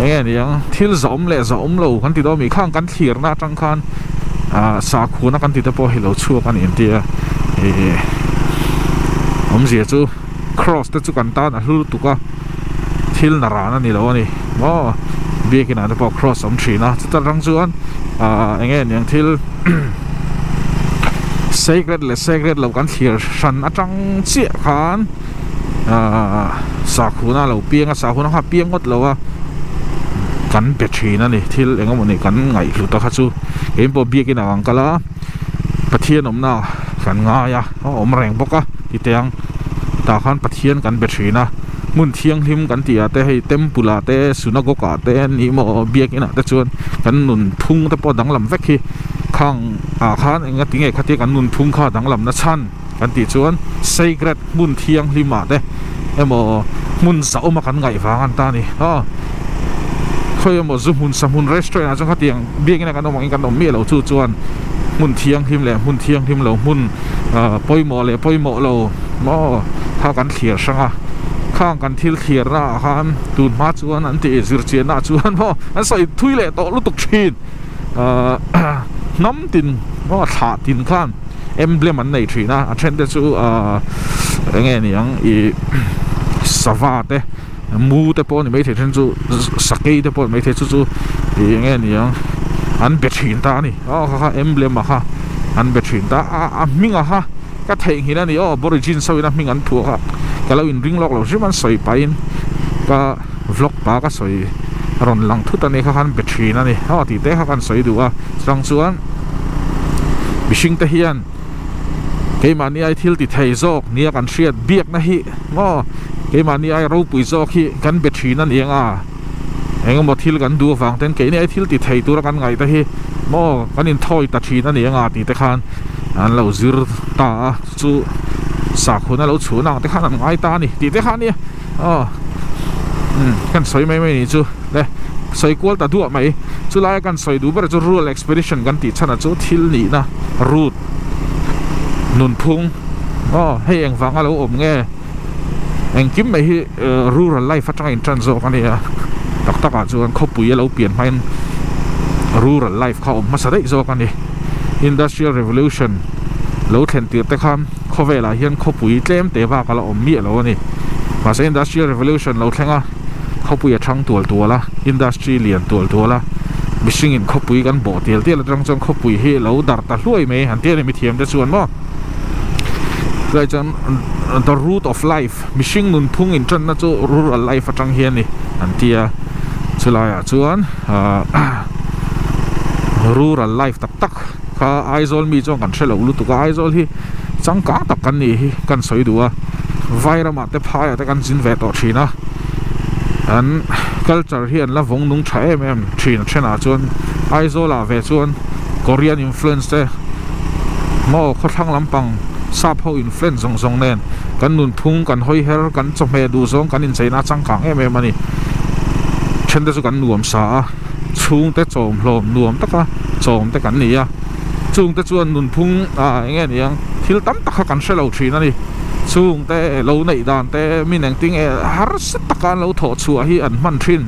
eng nge ni ang thil zahawm leh zahawm lo kan ti dawn a mi khang kan thlirna atang khan ah sakhuna kan tih te pawh hi lo chhuak a ni an tia ih awmzia chu. Cross te chu kan tan a hlu lutuk a, thil na ran a ni lo a ni maw biakin ah te pawh cross a awm thin a chuta tang chuan ah eng nge niang thil sacred leh sacred lo kan thlir hran atang chiah khan ah sakhuna a lo piang a sakhuna kha a piang ngawt lo a kan be thin a ni thil eng emaw ni kan ngaihhlut a kha chu keimah pawh biakin ah kan kal a. Pathian awmna kan ngai a, a awm reng bawk a tite ang tah khan Pathian kan be thin a, hmun thianghlim kan tih ah te hei temple ah te synagogue ah te ni maw biakin ah te chuan kan nunphung te pawh danglam vek hi khang ah khan enga tinge khatia kan nunphung kha danglam na chhan kan tih chuan sacred hmun thianghlim ah te emaw hmun zahawm a kan ngaih vang an ta a ni aw khawi emaw zu hmun sa hmun restaurant ah chuan khatiang biakin a kan awm angin kan awm miah lo chu chuan hmun thianghlim leh hmun thianghlim lo hmun ah pawimawh leh pawimawh lo maw kha kan thliar hrang a khang kan thil thliar na ah khan tun hma chuan an tih zir chian na ah chuan maw an sawi thui leh tawh lutuk thin ah hnam tin maw thlah tin khan. Emblem an nei thin a a then te chu ahh eng nge ni ang ih sava te mu te pawh a ni maithei then chu sakei te pawh a ni maithei chu chu ih eng nge ni ang an be thin ta a ni aw kha kha emblem a kha an be thin ta a a hming a kha ka theihnghilh a ni aw aborigines ho in a hming an phuah kha ka lo inring lawk lo hrim an sawi pahin ka vlog pa ka sawi rawn lang thut a ni kha khan be thin a ni aw tih te kha kan sawi duh a chutang chuan. Mihring te hian keimahni ai thil ti thei zawk nia kan hriat biakna hi maw keimahni ai ropui zawk hi kan be thin a ni ang a, engemaw thil kan duh avang ten keini ai thil ti thei tura kan ngaih te hi maw kan inthawi ta thin a ni ang a tih te khan an lo zir ta a chu sakhuna lo chhun ang te khan an ngai ta a ni tih te kha a nia. Aw umm kan sawi mai mai ni chu le sawi kual ta duah mai chulai a kan sawi duh ber chu rural expedition kan tih chhan ah chu thil nihna route nunphung aw hei engvang a lo awm nge engkim mai hi rural life atanga in tan zawk a nia tak tak ah chuan khawpui a lo pian hmain rural life kha a awm hmasa daih zawk a ni industrial revolution lo thlen tir te khan. Khawvelah hian khawpui tlem te bak a la awm miah lo a ni. Mahse Industrial Revolution lo thleng a, khawpui a thang tual tual a, industry lian tual tual a, mihringin khawpui kan bawh tial tial atang chuan khawpui hi lo dar ta hluai mai an ti a ni mithiam te chuan maw. Chulai chuan the root of life, mihring nunphung intanna chu rural life atang hian a ni an ti a, chulaiah chuan ahh. Rural life tak tak kha Aizawl mi chuan kan hre lo lutuk a, Aizawl hi changkang tak kan nih hi kan sawi duh a, Vairamah te phaiah te kan zin ve tawh thin a, an culture hi an la vawng nung tha em em thin a thenah chuan Aizawlah ve chuan Korean influence te maw khawthlang lampang sap ho influence zawng zawng nen kan nunphung kan hawi her kan chawhmeh duh zawng kan incheina a changkang em em a ni then te chu kan nuam sa a chhungte chawm hlawm nuam taka chawm te kan ni a chungte chuan nunphung ah eng nge niang thil tam tak kha kan hre lo thin a ni chungte lo neih dan te min engtin nge harsa taka an lo thawh chhuah hi an hman thin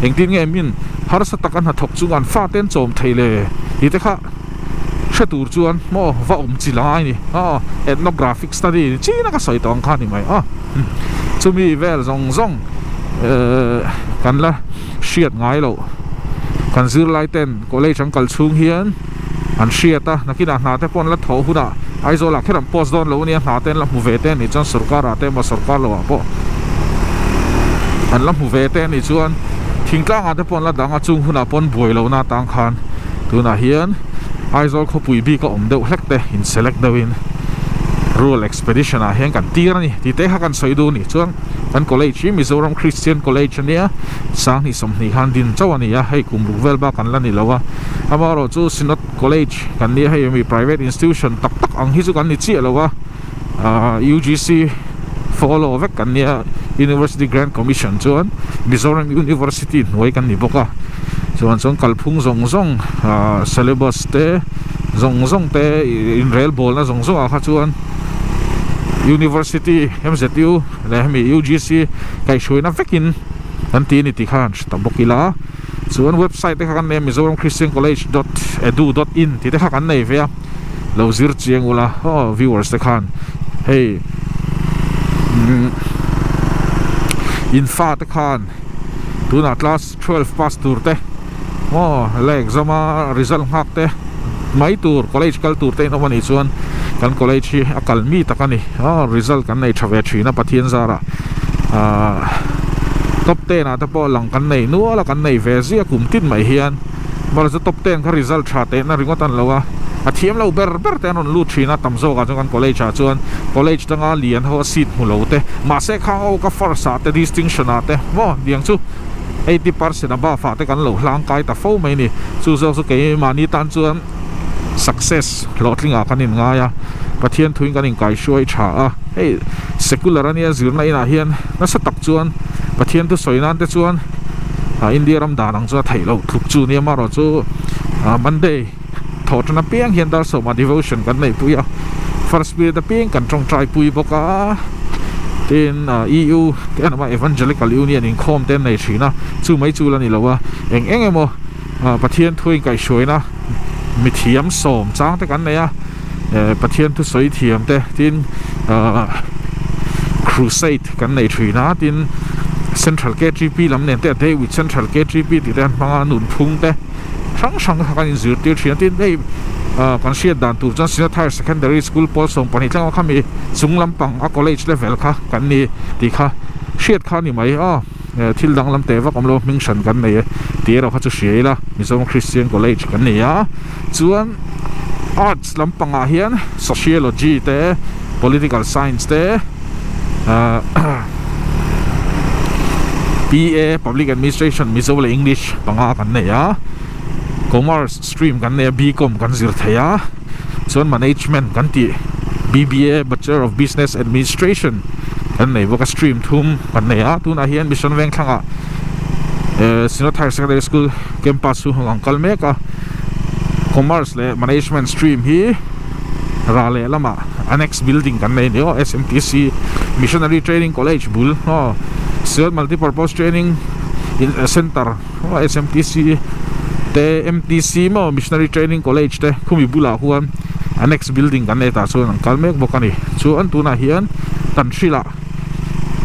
engtin nge min harsa taka hnathawk chung an fate an chawm thei le tih te kha hre tur chuan maw va awm chi lai a ni aw ethnographic study ni chin a ka sawi tawh ang kha a ni mai a chumi vel zawng zawng ehh kan la hriat ngai loh kan zirlai ten college an kal chhung hian an hriat a nakinah hna te pawh an la thawh hunah Aizawl ah kher an post dawn lo ania hna te an la hmu ve te anih chuan sorkar ah te emaw sorkar lo ah pawh an la hmu ve te anih chuan thingtlang ah te pawh an la dang a chung hunah pawn buai lohna atang khan tunah hian Aizawl khawpui bik a awm deuh hlek te in select deuh in rural expedition ah hian kan tir a ni tih te kha kan sawi duh a ni chuan kan college hi Mizoram Christian College ania sanghnih sawmhnih khan din chauh a ni a hei kum ruk vel bak an la ni lo a amaherawh chu Synod College kan nia hei mi private institution tak tak ang hi chu kan ni chiah lo a ahh U_G_C follow vek kan nia University Grant Commission chuan Mizoram University hnuai kan ni bawk a chuan chuan kalphung zawng zawng ahh syllabus te zawng zawng te inrelbawlna zawng zawng ah kha chuan University M_Z_U leh hemi U_G_C kaihhruaina vekin kan ti a ni tih kha han hre ta bawk ila. Chuan website te kha kan nei a Mizoram Christian College dot edu dot in tih te kha kan nei ve a lo zir chiang ula aw viewers te khan hei umm in fa te khan tunah class twelve pass tur te aw la exam a result nghak te mai tur college kal tur te in awm a nih chuan kan college hi a kal mi tak a ni aw result kan nei tha ve thin a Pathian zarah ahh top ten ah te pawh lang kan nei nual a kan nei ve ziah kum tin mai hian mahse chu top ten kha result tha teh na ringawt a ni lo a a thiam lo ber ber te an rawn lut thin a tam zawk ah chuan kan college ah chuan college tanga lian ho a seat hmu lo te mahse khang ho ka first ah te distinction ah te maw tiang chu. 80 percent above ah te kan lo hlang kai ta fo mai a ni chu zawk chu keimahni tan chuan success hlawhtling ah kan in ngai a Pathian thuin kan inkaihruai tha a hei secular ania zirna inah hian nasa tak chuan Pathian thu sawi nan te chuan ah India ram dan ang chuan a theih loh tluk chu nia amaherawh chu ah Monday thawh tan apiang hian dar sawmah devotion kan neih pui a first period apiang kan tawngtai pui bawk a tin ah E_U te an awm a Evangelical Union inkhawm te an nei thin a chu mai chu la ni lo a eng eng emaw ah Pathian thu inkaihhruaina mithiam sawm chang te kan nei a eh Pathian thu sawi thiam te tin ah crusade kan nei thin a tin Central K_T_P lam nen te a day with Central K_T_P tih te an hmang a nunphung te. hrang hrang kha kan inzirtir thin a tin hei ah kan hriat dan tur chuan Synod Higher Secondary School pawl 12 thleng kha mi chung lampang a college level kha kan ni tih kha hriat kha a ni mai a thil danglam teh vak awm lo hming hran kan nei e tih erawh kha chu hria ila Mizoram Christian College kan ni a chuan arts lampangah hian sociology te political science te ah P_A Public Administration Mizo leh English. Panga kan nei a, Commerce stream kan nei a, B.Com kan zir thei a, chuan Management kan tih B_B_A Bachelor of Business Administration kan nei bawk a, stream thum kan nei a, tunah hian Mission Vengthlangah eh Synod Higher Secondary School campus chu an kal mek a, Commerce leh Management stream hi rah leh lamah Annex building kan nei a ni aw S_M_T_C Missionary Training College bul aw Synod Multipurpose Training Center SMTC te MTC maw Missionary Training College te khumi bulah khuan annex building kan nei tah chuan an kal mek bawk a ni chuan tunah hian kan hrilh ah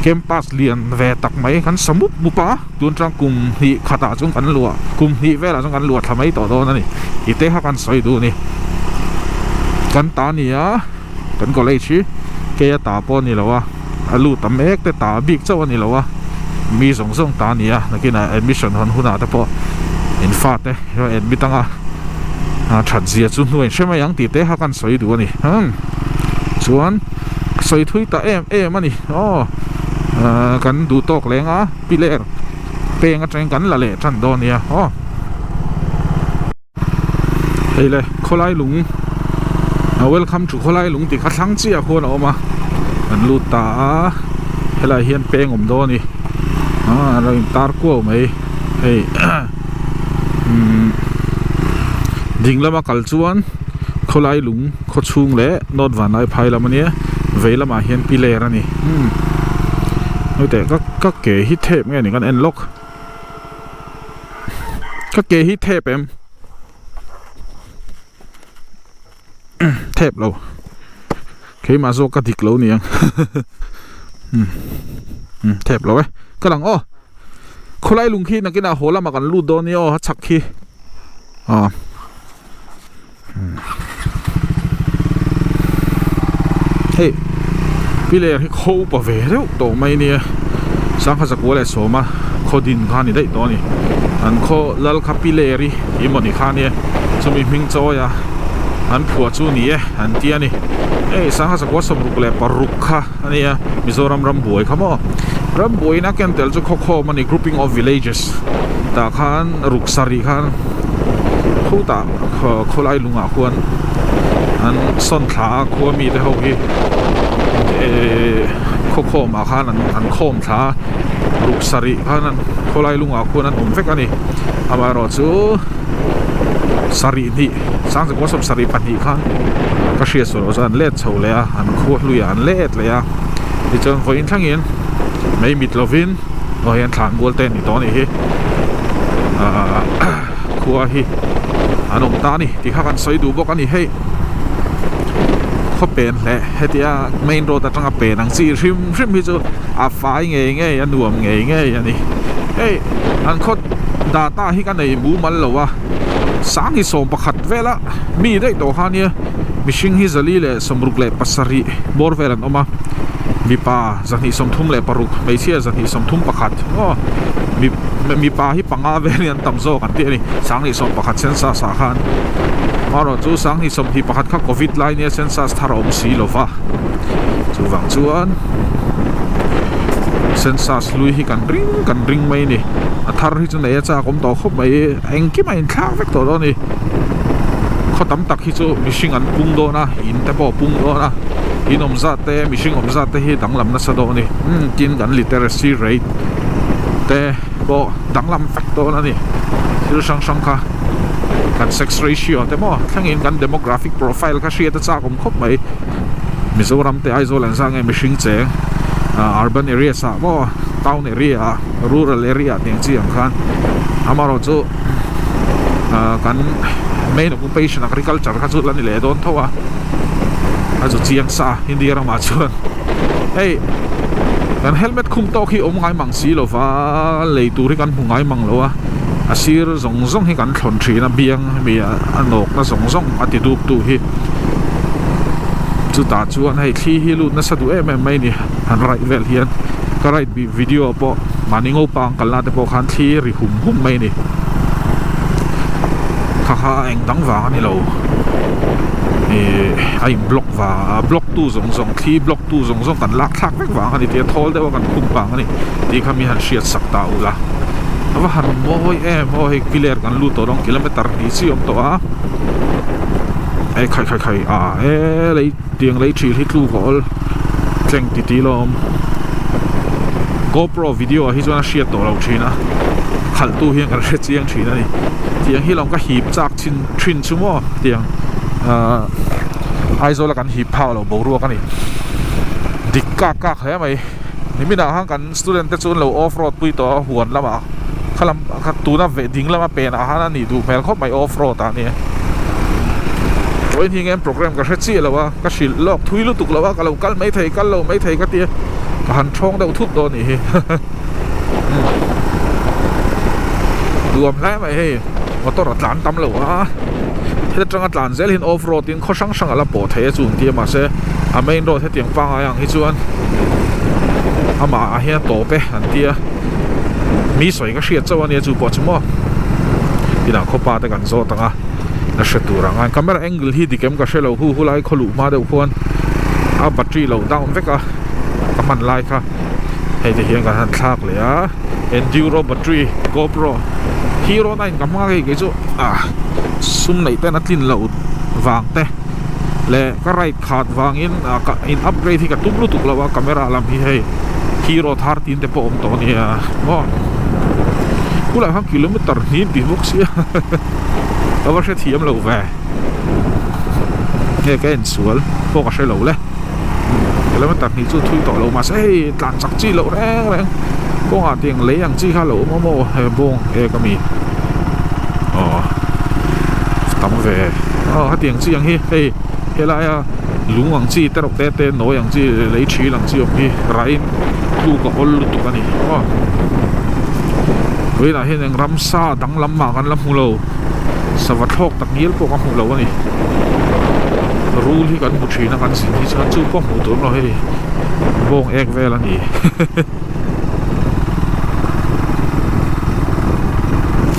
campus lian ve tak mai kan sa mup mup a tun tang kum hnih khatah chuan kan luah kum hnih velah chuan kan luah thla mai tawh dawn a ni tih te kha kan sawi duh a ni kan ta ni a. Kan college hi keia ta pawh a ni lo a, a lut ta mek te ta bik chauh a ni lo a, mi zawng zawng ta a ni a, nakinah admission hawn hunah te pawh in fate admit anga A that zia chu hnuai hre mai ang tih te kha kan sawi duh a ni. Umm chuan sawi thui ta em em a ni. Aw kan duh tawk leng a piler peng atangin kan la leh tan dawn nia aw. Hei le khawlai lung a welcome to khawlai lung tih kha thlang chiah khuan a awm a kan lut ta a helaiah hian peng awm dawn a ni ah a lo in tar kuau mai hei umm ding lama kal chuan khawlai lung khaw chhung leh north vanlai phai lam a nia vei lamah hian piler a ni umm hei teh ka ke hi thep nge ni kan en lawk. Ka ke hi thep em? Thep lo. Keimah zawk ka dik lo niang. Um thep lo e. Ka lang aw. Khawlai lung khi nakinah haw lamah kan lut dawn nia aw a chhak khi. Aw. Hei piler hi khaw upa ve reuh tawh mai nia sangha zakua leh sawma khaw din kha a ni daih tawh a ni an khaw lal kha piler hi tih emaw ni kha ania chumi hming chawi a an phuah chu ni e an ti a ni hei sangha zakua sawmruk leh paruk kha a nia Mizoram rambuai kha maw rambuaiin a ken tel chu khaw khawm a ni grouping of villages tah khan ruk sarih khan khutah khawlai lungah khuan an sawn thla a khua mite ho hi ehh khaw khawmah khan an khawm thla a ruk sarih khan an khawlai lungah khuan an awm vek a ni amaherawhchu sarih hnih sangchekua sawm sarih pahnih khan ka hriat sual loh chuan an let chho leh a an khua hluiah an let leh a tichuan vawiin thlengin mai mit lovin aw hian thlan mual te a ni tawh a nih hi ahh khua hi an awm ta a ni tih kha kan sawi duh bawk a ni hei khaw pen leh hetia main road atanga pen ang chi hrim hrim hi chu a fai ngei ngei a nuam ngei ngei a ni hei an khaw data hi ka nei mumal lo a sang hi 11 vela mi daih tawh kha nia mihring hi zali leh 67 bawr vel an awm a mipa 236 hmeichhia 231 aw mipa hi panga vel hi an tam zawk an tih a ni 2011 census ah khan amaherawh chu 2021 kha covid lai nia census thar a awm si lo va chuvang chuan census hlui hi kan ring kan ring mai a ni a thar hi chu nei a chak awm tawh khawp mai engkim a inthlak vek tawh dawn a ni khaw tam tak hi chu mihring an pung dawn a in te pawh a pung dawn a in awm zat te mihring awm zat te hi danglam nasa dawn a ni umm tin kan literacy rate te pawh danglam vek dawn a ni thil hrang hrang kha kan sex ratio te maw thlengin kan demographic profile kha hriat a chak awm khawp mai Mizoram te Aizawl an zah nge mihring cheng ah urban areas ah maw town area ah rural area ah tih ang chi ang khan amaherawhchu ah kan main occupation agriculture kha chu la ni leh dawn tho a a zu chiang sa India ramah chuan hei kan helmet khum tawk hi awm ngai mang si lo va lei tur hi kan hmu ngai mang lo a a sir zawng zawng hi kan thlawn thin a biang hemi a nawkna zawng zawng a ti dup tu hi chutah chuan hei thli hi lut nasa duh em em mai a ni han ride vel hian ka ride video pawh mahni ngopa ang kalna te pawh khan thli ri hum hum mai a ni kha kha eng dang vang a ni lo ih a in block vang a block tu zawng zawng thli block tu zawng zawng kan lak thlak vek vang a ni tia thawl deuh a kan khum vang a ni tih kha mi han hriat sak ta ula a va han mawi em aw hei piler kan lut tawh dawn kilometer hnih chi a awm tawh a e khai khai khai ah e lei tiang lei thil hi tluk a awl tleng ti ti lawm GoPro video ah hi chuan a hriat tawh lo thin a khalh tu hian kan hre chiang thin a ni tiang hi lawm ka hip chak thin thin chu maw tiang ahh Aizawl a kan hip phak loh boruak a ni dik kak kak hle mai niminah khan kan student te chu an lo off road pui tawh a huan lamah khalam tuna veh ding lama penah khan a nih duh hmel khawp mai off road ah ania vawiin hi nge program ka hre chiah lo a ka hrilh lawk thui lutuk lo a ka lo kal mai thei kal lo mai thei ka tia ka han thawng deuh thut dawn anih hi nuam hle mai hei motor a tlan tam lo a heta tanga tlan zel hian off road in khaw hrang hrang a la pawh thei a chu an ti a mahse a main road hetiang pangngai ang hi chuan amah ah hian a tawp e an ti a mi sawi ka hriat chauh a nia chu pawh chu maw inah khawpa te kan zawt ang a. la hre tur ang a camera angle hi dik em ka hre lo hu hu lai khaw luh hma deuh khuan a battery lo down vek a ka hman lai kha hei te hian kan han thlak leh a enduro battery gopro hero nine ka hmang a hei kei chu ah sum neih ten a tlin loh vang te leh ka ride khat vangin ah ka in upgrade hi ka tum lutuk lo a camera lam hi hei hero 13 te pawh awm tawh a nia maw bulah khan kilometer hnih an tih bawk sia ka va hrethiam lo ve nge ka en sual pawh ka hre lo le kilometer hnih chu thui tawh lo mahse hei tlan chak chi loh reng reng kawngah tiang lei ang chi kha a lo awm a maw he bawng ek ami aw tam ve aw hetiang chi ang hi hei helaia lung ang chi te rawk te te nawi ang chi lei thil ang chi awm hi rain tluk a awl lutuk a ni aw vawiinah hian eng ramsa danglam mah kan la hmu lo sava thlawk tak ngial pawh ka hmu lo a ni rul hi kan hmu thin a kan zin hi chuan chu pawh hmuh tur awm lo hei bawng ek vel a ni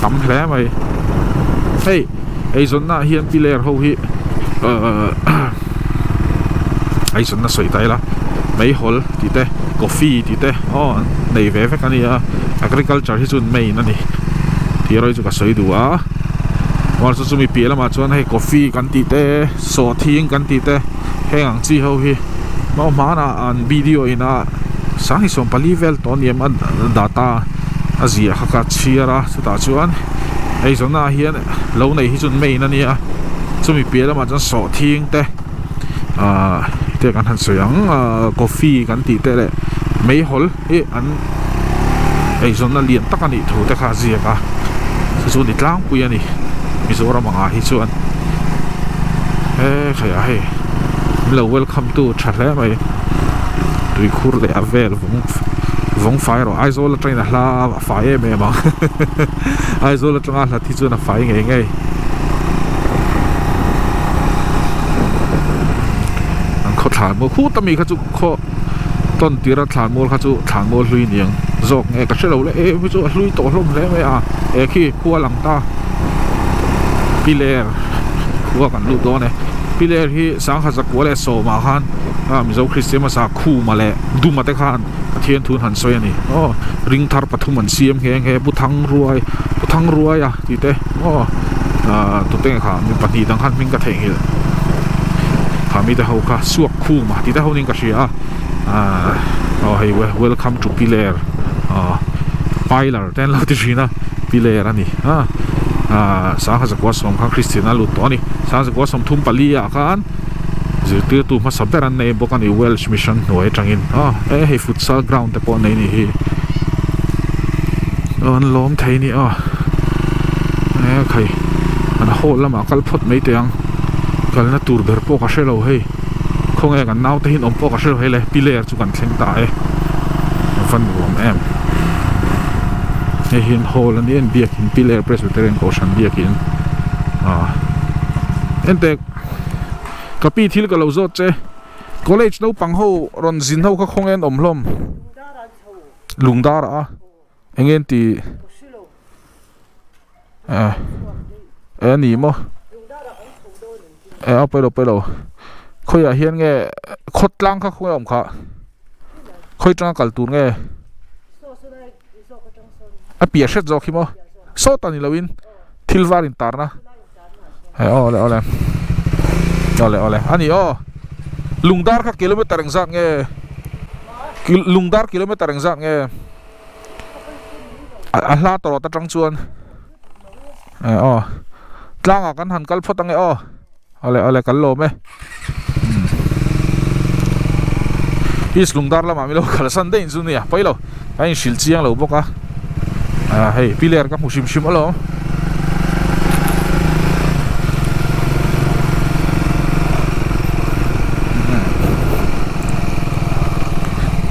tam hle mai hei eizawnna ah hian piler ho hi ahh eizawnna sawi ta ila meihawl tih te coffee tih te aw nei ve vek a nia agriculture hi chu main a ni tih erawh hi chu ka sawi duh a chuan chu chumi piah lamah chuan hei coffee kan tih te sawhthing kan tih te heng ang chi ho hi hmanah an video in a sanghnih 14 vel tawh a ni em a data a ziah kha ka chhiar a chutah chuan eizawnna ah hian lo nei hi chu main a nia chumi piah lamah chuan sawhthing te ahh te kan han sawi ang ahh coffee kan tih te leh meihawl hi an eizawnna lian tak a nih thu te kha a ziak a chu chu ni tlangpui a ni Mizoram angah hi chuan he khaiah hei min lo welcome tu tha hle mai tuikhur leh a vel vawng vawng fai erawh Aizawl atangin a hla a fai em em ang Aizawl atanga hlat hi chuan a fai ngei ngei an khaw thlan maw khut ami kha chu khaw tawn tir a thlan mual kha chu thlan mual hlui niang zawk nge ka hrelo le em hi chu a hlui tawh hlawm hle mai a he khi khua lang ta piler khua kan lut dawn e piler hi sangha zakua leh sawmah khan a mizo kristian hmasa khuma leh duma te khan Pathian thun han sawi a ni aw ring thar pathum an siam nghe nghe pu thang ruai pu thang ruai a tih te aw ah tute nge kha mi pahnih dang khan hming ka theihnghilh kha mite ho kha suak khum a tih te ho niin ka hria a ah aw hei welcome to piler aw piler te an lo ti thin a piler a ni a ah sangha zakua sawm khan kristian a lut tawh a ni sangha zakua sawmthum pali ah khan. Zirtirtu hmasa ber an nei bawk a ni Welsh Mission hnuai atangin aw e hei futsal ground te pawh an nei a nih hi aw an lawm thei a ni aw e khai an hall lamah kal phawt mai teh ang kalna tur ber pawh ka hrelo hei khawnge kan naute hi an awm pawh ka hrelo hei le piler chu kan thleng ta e a va nuam em hei hi an hall a ni a an biakin piler Presbyterian Kohhran biakin ah entek. Ka pi thil ka lo zawt che. College naupang ho rawn zin ho kha khawnge an awm hlawm? Lungdar ah a. Enge an ti? Eh eh a ni maw? Eh a pawi lo pawi lo. Khawiah hian nge khawtlang kha khawnge a awm khah? Khawi atanga kal tur nge? A piah hret zawk hi maw? Sawtah ni loin thil var intarna. Hei awle awle awle awle a ni aw lungdar kha kilometer engzat nge lungdar kilometer engzat nge a hla tawh rawt atang chuan eh aw tlangah kan han kal phawt ange aw awle awle kan lawm e east lungdar lamah min lo kalsan daih chu nia pawi lo a inhrilh chiang lo bawk a ah hei pillar ka hmu hrim hrim alawm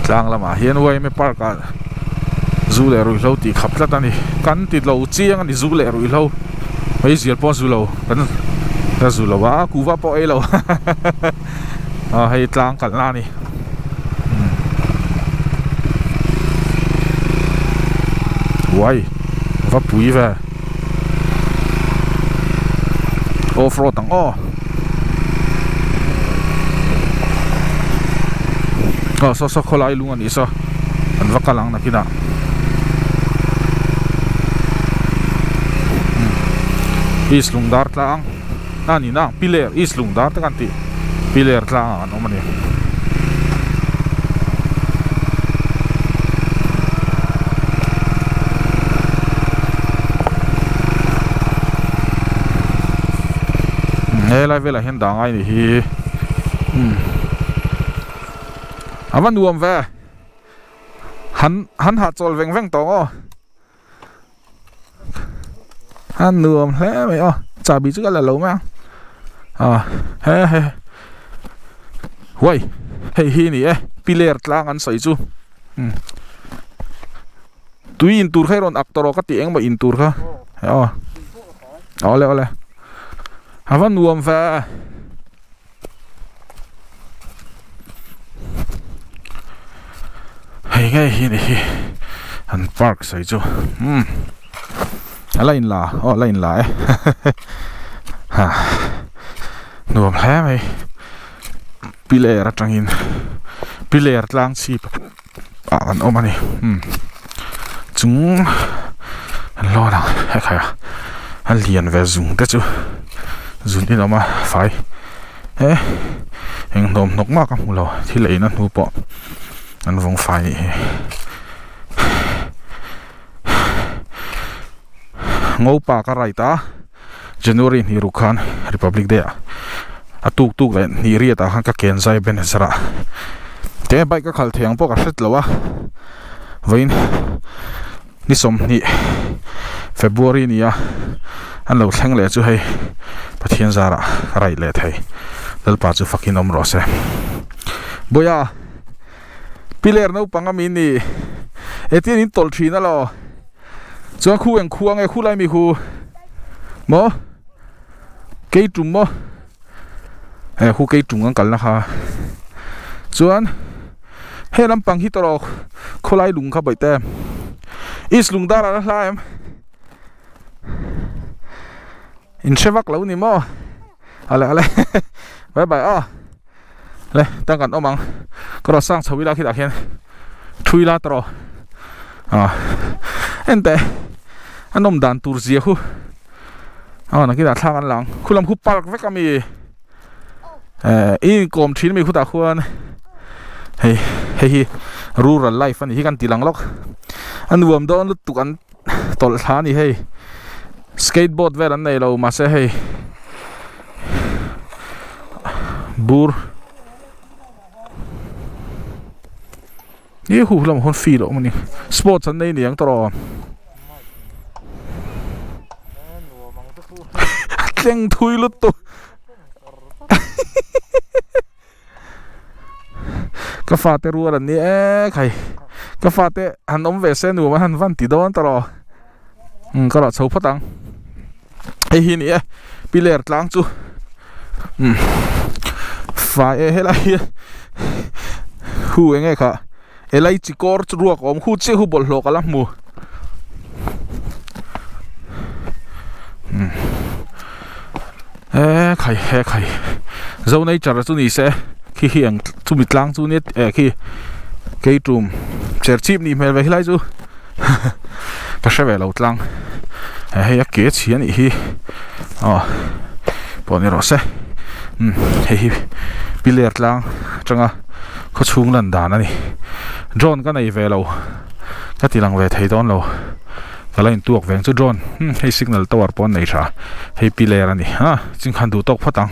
tlang lamah hian yma park ah zu leh ruihhlo tih khap tlat a ni kan ti lo chiang a ni zu leh ruihhlo meizial pawh a zu lo kan ka zu lo a kuhva pawh ei lo ah hei tlang kalhna a ni uai va pui ve. Off road ang aw. Aw saw saw khawlai lung a nih saw an va kal ang nakinah. East Lungdar tlang a ni na Piler East Lungdar te kan tih Piler tlang ah an awm a ni. Helai velah hian dah ngai ni hi umm a va nuam ve han han hahchawl veng veng tawh ang aw. A nuam hle mai aw chahbi chu ka la lo mai a ah he he huai hei hi a ni e piler tlang an sawi chu umm tui in tur kha i rawn ak tawh rawh ka tih engemaw in tur kha aw awle awle a va nuam ve. Hei ngei hi ni hi an park sawi chu umm a la in la aw a la in la e ha nuam hle mai piler atangin piler tlang chhip ah kan awm a ni umm chung an lawn ang hekhai a a lian ve zung te chu zun in awm a fai he eng hnawm hnawk mah ka hmu lo thil eina hnu pawh an vawng fai nih hi ngopa ka right a January hnih ruk khan Republic Day ah a tuk tuk leh hnih riat ah khan ka ken zai Ebenezer ah te bike ka khalh thei ang pawh ka hret lo a vawiin ni sawmhnih February ni a an lo thleng leh chu hei Pathian zarah ka raih leh thei Lalpa chu fakin awm rawh se Bawiha Piler naupang a mi ni etian in tawlh thin alaw. Chuan khu eng khu ange khu lai mi khu maw kei tum maw he khu kei tum kan kalna kha chuan he lampang hi tawrh khawlai lung kha bawih te east lung dar ah la hla em in hre vak lo ni maw ale ale bye bye aw le tang kan awm ang ka rawh sang chho ila khitah khian thu ila ta rawh ah ente a nawm dan tur zia khu aw nakinah thlang an lang khu lam khu park vek ami eh i inkawm thin ami khutah khuan hei hei hi rural life ani hi kan ti lang lawk a nuam dawn lutuk an tawlh thla a ni hei skateboard vel an nei lo mahse hei bur ih hu lamah khawn field a awm a ni sports an nei niang tawh a tleng thui lutuk. Ka fate rual an ni e khai ka fate han awm ve se nuam an han van ti dawn ta rawh umm ka rawh chho phawt ang hei hi a ni e piler tlang chu umm fai e helai hi hu eng nge kha elaichi kawr chu ruak a awm khu chiah khu bawlhhlawh ka la hmu umm e khai he khai zo nature chu ni se khi hi ang chumi tlang chu nia eh khi keitum cher chhip nih hmel ve helai chu ka hre ve lo tlang hei a ke chhi a nih hi aw pawh ni rawh se umm hei hi piler tlang atanga. Khaw chhung lan dan a ni. Drone ka nei ve lo. Ka ti lang ve thei dawn lo. Ka la intuak veng chu drone. Hmm, hei signal tower pawh an nei tha. Hei piler a ni. Ha, chingkhan duh tawk phawt ang.